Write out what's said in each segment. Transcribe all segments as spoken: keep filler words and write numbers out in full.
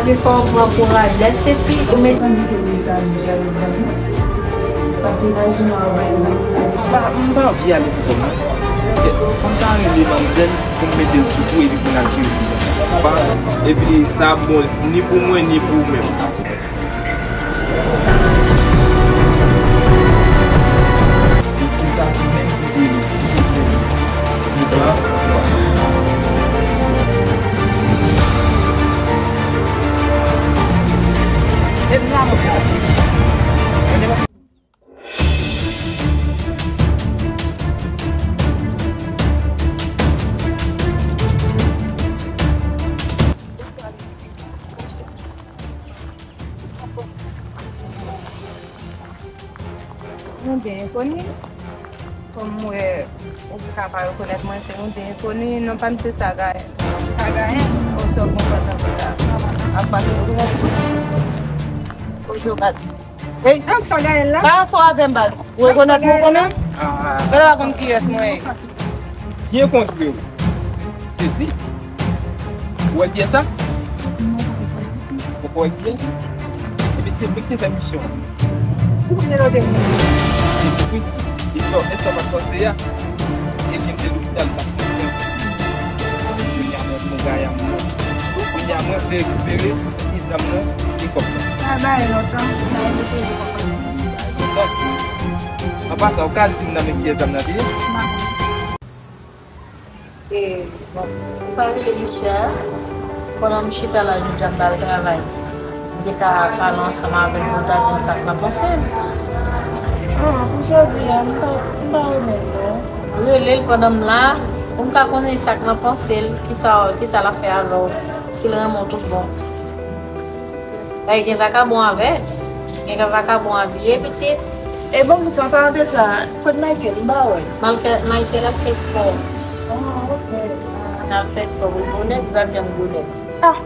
Fò w pran kouraj. Lè se fi, ou met. Pase imajine w, pa egzanp. M pa, m pa anvi ale pou kò m, non. Fò m ta rele manmzèl pou m mete l sou kou epi pou n al jere kesyon sa. Pa, epi sa ap bon ni pou mwen, ni pou ou menm. E se sa sou menm ki te, ki te fè. Yon de enkoni. Kòm m wè ou ka pa rekonèt mwen, se yon de enkoni. Non pa m se Sagayen. Sagayen? Kote w konn pandan m la? Ap pase. Kote w pase? Ey, Sagayen la? Pa ansanm avè m, baz. Ou rekonèt mwen kanmenm? Gade la konn kiyès mwen ye. Byen kontre w. Sezi. Ou wè kiyès sa? Ou poko wè kiyès? Ebyen, se mwen ki te fè misyon an. Ou konnen lè w te mouri? Wi. E sa, e sa w pa t panse a? Ebyen, m te lopital, m pa t konprann. Kounye a, mwen pran gaya m nan. Kounye a, mwen vle rekipere ti zam nan e kòb la. Sa bay lontan, sa bay lontan. An pasan, ou ka di m nan men kiyès zam nan te ye? E, bon, m pa rele misye a. Pandan m chita la jodi a, m pa al travay. M te ka pale ansanm avè l pou l ta di m sa k nan panse l. Ah, pou jodi a, m pa, m pa renmen l, non. Rele l pandan m la, pou m ka konnen sa k nan panse l, kisa, kisa l ap fè avè w, si l renmen w tout bon. Ay, gen vakabon a vès, gen vakabon abiye, pitit. E bon, pou sa, an parantèz la, kote Michael? M pa wè l. Michael, Michael ap fè spò. Ah, ok. L ap fè spò pou l bonè, pou l pa janm bonè. Ah!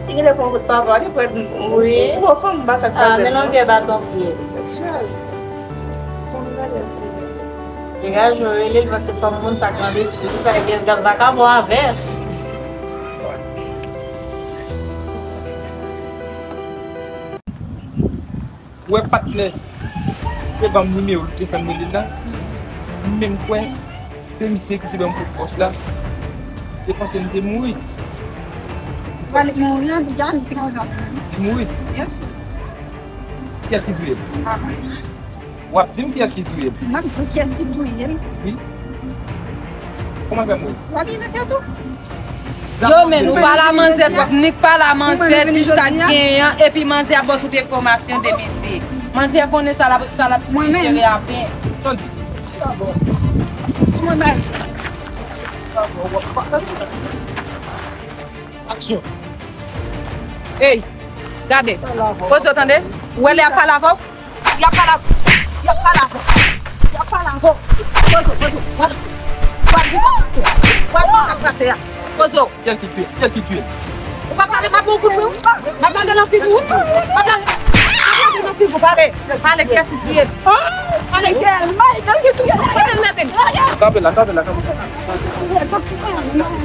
Li genlè pran kout papa, li prèt. Wi. Bon, fanm, m pa sa k pase. Ah, men longè baton pye. Chay. Fanm, gade, se. Degaje w, rele l, paske fanm moun sa k nan lespri li, pa gen gad vakabon a vès. Ou wè patnè te ban m nimewo l te fè m rele l la? M menm kwè se misye ki te ban m kout wòch la. Se panse m te mouri. Pale mouri an, deja m te konsa. Li mouri? Yes. Kiyès ki touye l? Ah. W ap di m kiyès ki touye l? M ap di w kiyès ki touye l. Wi. Kòman fè m wè? W ap vin nan tèt ou. Yo, men, ou pale a manzè twòp, nik pale a manzè, di sa k genyen an, epi manzè ap ba w tout enfòmasyon de misye. Manzè konnen sa l ap, sa l ap jere a pen. Tande. Ti mwen bay sa. Aksyon. Ey, gade. Poze w tande. Ou wè lè y ap pale avè w? Y ap pale avè w. Y ap pale avè w. Y ap pale avè w. Poze w, poze w. W ap, w ap di sa k pase a. W ap di sa k pase a. Poze w. Kiyès ki tiye? Kiyès ki tiye? Ou pa pale, m ap ba w kout pwen, wi. M ap lage nan figi w, wi. M ap lage, m ap lage nan figi w. Pale. Pale, kiyès ki tiye? Pale, kiyès? Michael ki tiye l. Pale, mete l. Kanpe la, kanpe la, kanpe la.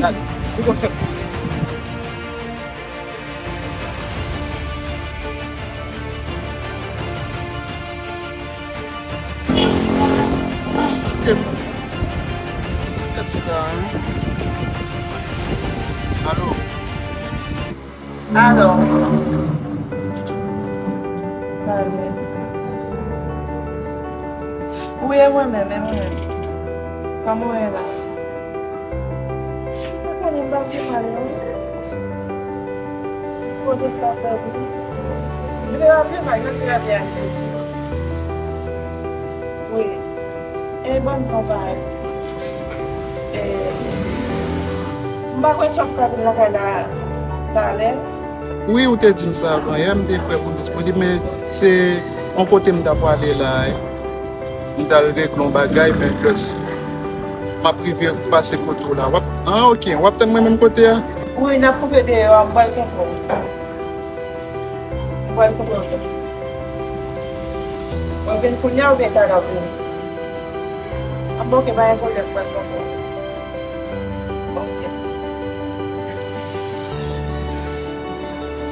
Gade, li gon chèf. Gad sa, hein? Alo? Alo? Sa ye? Wi, e mwen menm, e mwen menm. Kòman w ye la? Mwen konnen m pa pi mal, non. Kote m pa fè wi. Mwen pa pi mal, mwen trè byen ak Jezi. Wi. E bon, m pa, e, m pa kwè si w ap ka vin lakay la talè. Wi, ou te di m sa avan yè, m te prè pou m disponib, men se yon kote m ta pwale la. M t al regle yon bagay, men just m ap rive pase kote w la. W ap, ah, ok, w ap tann mwen menm kote a? Wi, n ap koupe deyò a, m pral tann ou. M pral koupe w. W ap vin kounye a oubyen talè w ap vini? Ah, bon, ok, pa gen pwoblèm, m pral tann ou. Ok.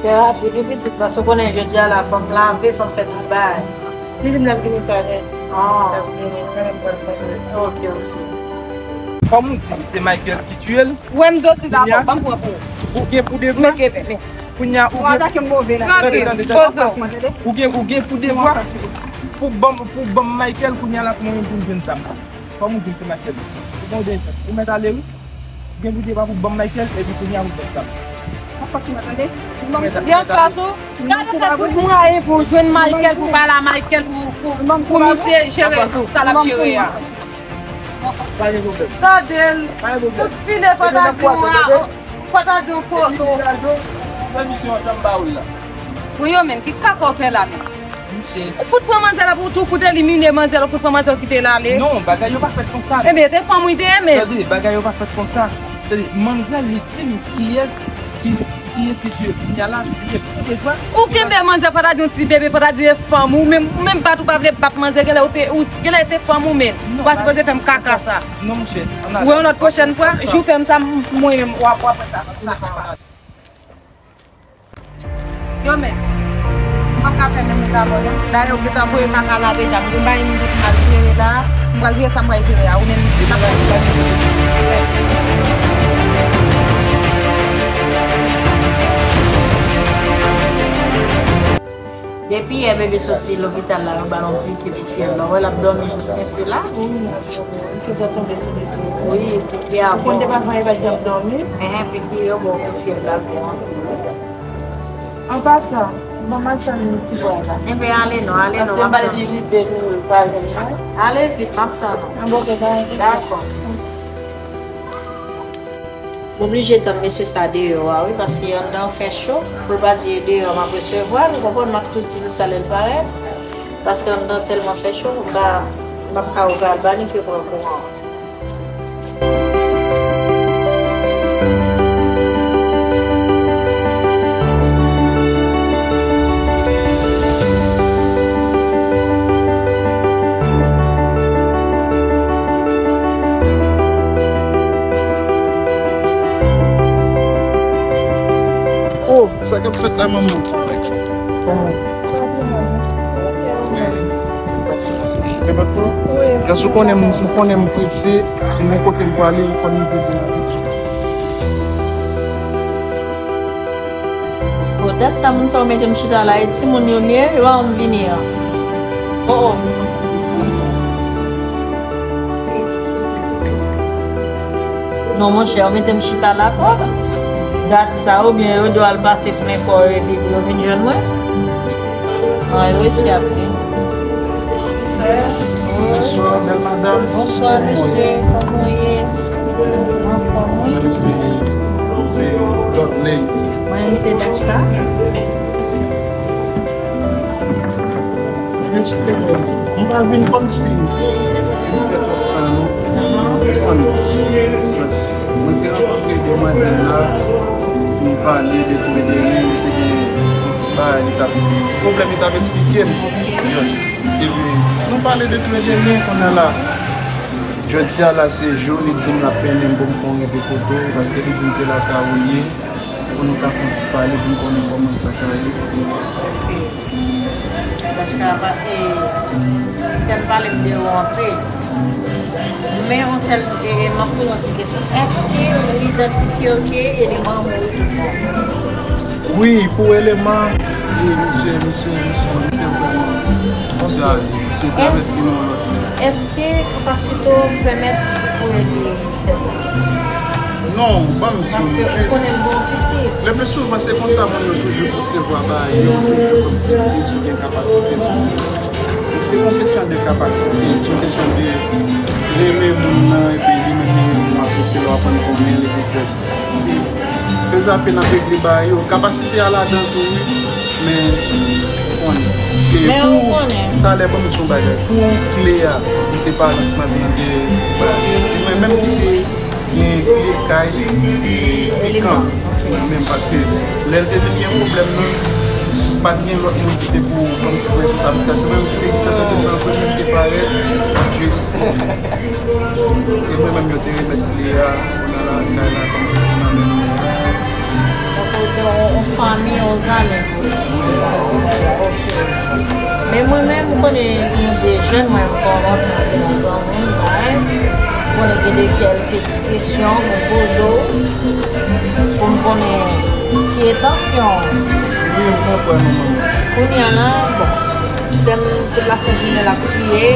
Fè rapid, wi, pitit, paske w konnen jodi a la, fò m lave, fò m fè tout bagay. Pitit m ap vini talè. Ah. M ap vini, talè m pral fè. Ok, ok. Kòm ou di m se Michael ki tiye l, Wè m dosi dabò, ban m pran pou ou. Ou gen pou devwa. Mete, mete. Kounye a, ou gen, atake m move la. Tande, tande, tande. Ou gen, ou gen pou devwa pou ban, pou ban m Michael, kounye a la pou mwen menm pou m jwenn zam. Kòm ou di m se Michael. Ou gen ou de, ou mèt ale, wi. Ou gen pou devwa pou ban m Michael, epi kounye a pou ban m zam. Mwen kontinye, tande. Yon fas ou, gade fè tout mwayen pou jwenn Michael, pou pale a Michael, pou, pou, pou misye jere sa l ap jere a. Pa gen pwoblèm. Tande l. Pa gen pwoblèm. Tout file fò ta di w a, fò ta di w foto. Pèmisyon an, jan m ba ou l la. Bon, yo menm, ki kaka w fè la menm? Ou fout pran manzè la pou, pou w fout elimine manzè la, ou fout pran manzè w kite l ale. Non, bagay yo pa fèt konsa. Ebyen, te fanm ou te ye, men. Tande, bagay yo pa fèt konsa. Tande, manzè li di m kiyès ki, kiyès ki tiye l. Kounye a la, li gen pou devwa. Ou kenbe manzè, fò ta di yon ti bebe, fò ta di e fanm ou, menm, ou menm bat ou pa vle bat manzè, genlè ou te, ou, genlè te fanm ou menm. Ou pa sipoze fè m kaka sa. Non, monchè, ann ale. Wè, yon lòt pwochèn fwa, jou fè m sa, m, mwen menm, w ap, w ap wè sa. Yo men, m pa ka fè menm ou dabò non. Dayè, ou gentan voye kaka la deja. M gen bagay m gen pou m al jere la. M pral jere sa m pral jere a. Ou menm, m ap fè. Depi yè bebe soti lopital la, yo ba l yon piki pou fyèl la. Ou wè l ap dòmi jis men se la. Wi, misye dwe tonbe sou li tou. Wi, piki a bon. Ou konn depi avan li pa t janm dòmi? Enhen, piki yo bon pou fyèl la bon anpil. An pasan, ban m al tann ti bwa la. Enben, ale non, ale non, m ap tann. Paske m pa di li de nou pa jwenn non. Ale vit, m ap tann ou. An bon, ok, bye. Dakò. M oblije tann mesye sa deyò a, wi, paske anndan an fè cho. Pou l pa di e deyò m ap resevwa l, ou konprann, m ap tou di li sa lè l parèt. Paske anndan tèlman fè cho, m pa, m p ap ka ouvè al ba li pou yo pran kouran an. Oh, sa k ap fèt la, manman? Kòman? Jan sou konnen m, ou konnen m prese, m gon kote m prale, ou konn m prese. Bon, dat sa moun sa yo mete m chita la, e timoun yo m ye, yo pa wè m vini an. Oh, oh. Non, monchè, yo mete m chita la twòp. Dat sa, oubyen yo dwe al pase plen kò yo epi pou yo vin jwenn mwen. An, yo resi ap vin. Bonswa, bèl madanm. Bonswa, mesye. Kòman w ye? Anfòm, wi. Mwen se Dudley. Mwen se Dachka. Mesye, m pa vin kòmsi m fè twòp tan, non. Mwen te rankontre demwazèl la, nou pale de twen de ren, li te gen yon ti bagay, li t ap, ti pwoblèm li t ap esplike m. Just. Epi, nou pale de twen de ren kounye a la. Jodi a la, se jou li di m l ap mennen m pou m fè yon renpe foto, paske li di m se lakay ou l ye, pou nou ka fè yon ti pale, pou m konnen kòman sa ka ye. Paske apa, e, sè m pale m de ou anpil. Men yon sèl, e, e, m ap poze yon ti kesyon. Èske ou idantifye w ke eleman Morivan? Wi, pou eleman, wi, misye, misye, misye, misye vrèman, misye, misye travèse nan yon lòt nivo. Èske kapasite w pèmèt ou ede sèl moun? Non, ban m di w, jis, le pli souvan, se konsa moun yo toujou konsevwa bagay yo, toujou kòmsi ti sou gen kapasite sou moun. Men se yon kesyon de kapasite, se yon kesyon de renmen moun nan, epi li menm li renmen w, apresye lè w aprann konnen l, epi jès. Trè rapid, n ap regle bagay yo. Kapasite a ladan tou, wi. Men, ou konnen. E pou, talè, ban m di w yon bagay. Pou kle a, li te pa jis mande, mande, se mwen menm ki te gen kle kay, e, Pikan. Mwen menm, paske lè l te vin gen pwoblèm nan, pa t gen lòt moun ki te pou pran ti responsabilite a. Se mwen menm ki te tante desann, mwen menm ki te parèt, jis. E mwen menm, yo te remèt kle a, kounye a la, kay la kòmsi se nan men mwen. Yon fanmi, yon zanmi pou li. Men mwen menm, m konnen gen de jèn, mwen, m konnen yon granmoun, mwen konnen gen de kèlke ti kesyon pou poze w, pou m konnen ki entansyon w. Wi, m konprann ou, manman. Kounye a la, bon, sè m, tout lasent jounen l ap kriye,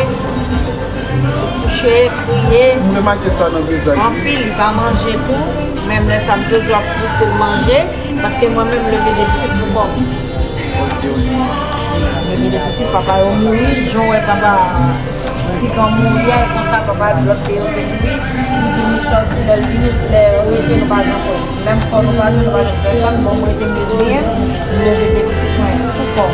sou kouche, kriye. M remake sa nan vizaj li. Anpil, li pa manje tou. Menm lè sa, m toujou ap pouse l manje, paske mwen menm, m leve de pitit pou kò m. Ok, ok. M leve de pitit, papa yo mouri, jan w wè papa Pikan mouri a, e konsa papa di lòt te yo te mouri. M di m sòti lè l vini, lè yo rete nou pa janm wè. Menm kò nou pa jwenn, nou pa jwenn pèsòn, bon, m rete m rete byen, m leve de pitit mwen, tou kò m.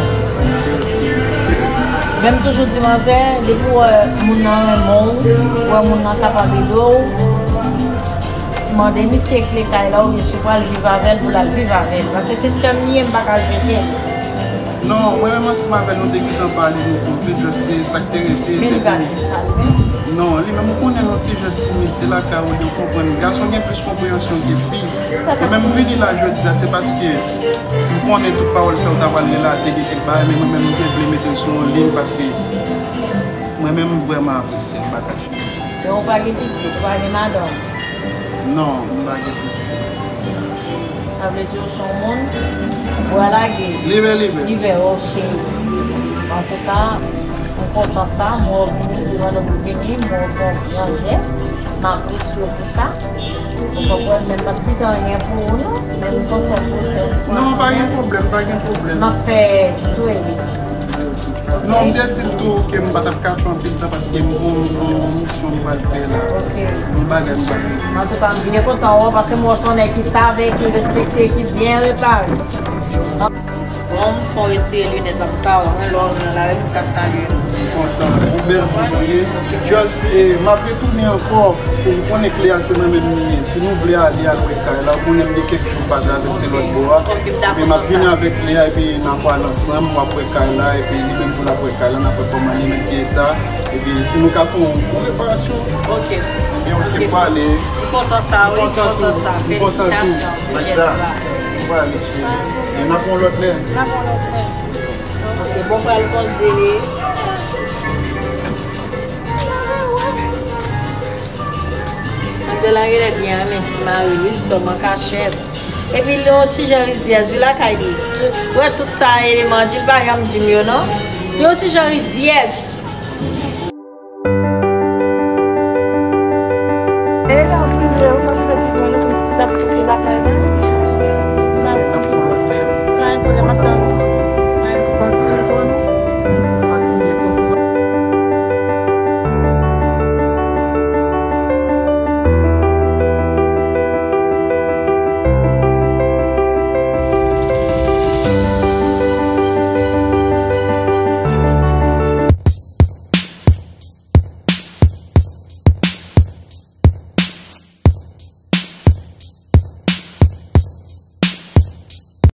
Men m toujou di manzè, depi w wè moun nan renmen w, w wè moun nan kapab ede w, mande misye kle kay la, oubyen si w pral viv avè l, pou l al viv avè l. Paske se sè m li ye, m pa ka jete l. Non, mwen menm ansanm avè l, nou te gentan pale, nou konn, petèt se sa k te rete, se pou... Men li pa di sa, li menm? Non, li menm, ou konnen, nou ti jan timid, se lakay ou, ou konprann. Gason gen plis konpreyansyon ke fi. Mwen menm, m vini la jodi a, se paske m konnen tout pawòl sa yo ta pral relate de kèk bagay, men mwen menm, m te vle mete l sou yon liy paske mwen menm, m vrèman apresye l, m pa kache l. Men ou pa gen pitit, ou pa gen madanm? Non, m pa gen pitit. Sa vle di ou se yon moun, ou bwa lage. Live, live. Live, ok. Antouka, m kontan sa, m wè w vini, m te mande w pou vini, m wè w fè yon gran jès, m apresye w pou sa. Ou konprann, men m p ap kite anyen pou ou, non, men m kontan pou ou fè yon... Non, pa gen pwoblèm, pa gen pwoblèm. M ap fè tou ede. Non, m te di l tou ke m pa t ap ka fè anpil tan paske m gon, m gon misyon m pral fè la. Ok. Yon bagay m pral fè. Antouka, m byen kontan wè w paske m wè w se yon nèg ki save, ki respekte, ki byen repare. Bon, m fon retire linèt la pou ka wè mwen lè w nan lari pou ka salye nou. M kontan. Yon bèl moun ou ye. Just, eh, m ap retounen ankò pou m konnen kle a se mwen menm li ye. Si nou vle ale al wè kay la, ou konnen m gen kèk jou m pa travèse lòt bò a. Ok, m dakò. Epi m ap vini avèk kle a, epi n ap al ansanm, w ap wè kay la, epi li menm tou l ap wè kay la, n ap wè kòman li menm ki eta. Epi si nou ka fè yon bon reparasyon, ok, ebyen, ok, m prale. M kontan sa, wi, m kontan sa. M kontan tou. Felisitasyon pou jès la. M prale, cheri. E n ap yon lòt lè. N ap yon lòt lè. Ok, bon, pral kondye li. Angela genlè byen renmen ti mari l wi, sèlman kachèt. Epi li yon ti jan rizyèz wi lakay li. Ou wè tout sa eleman di l pa janm di m yo non. Li yon ti jan rizyèz.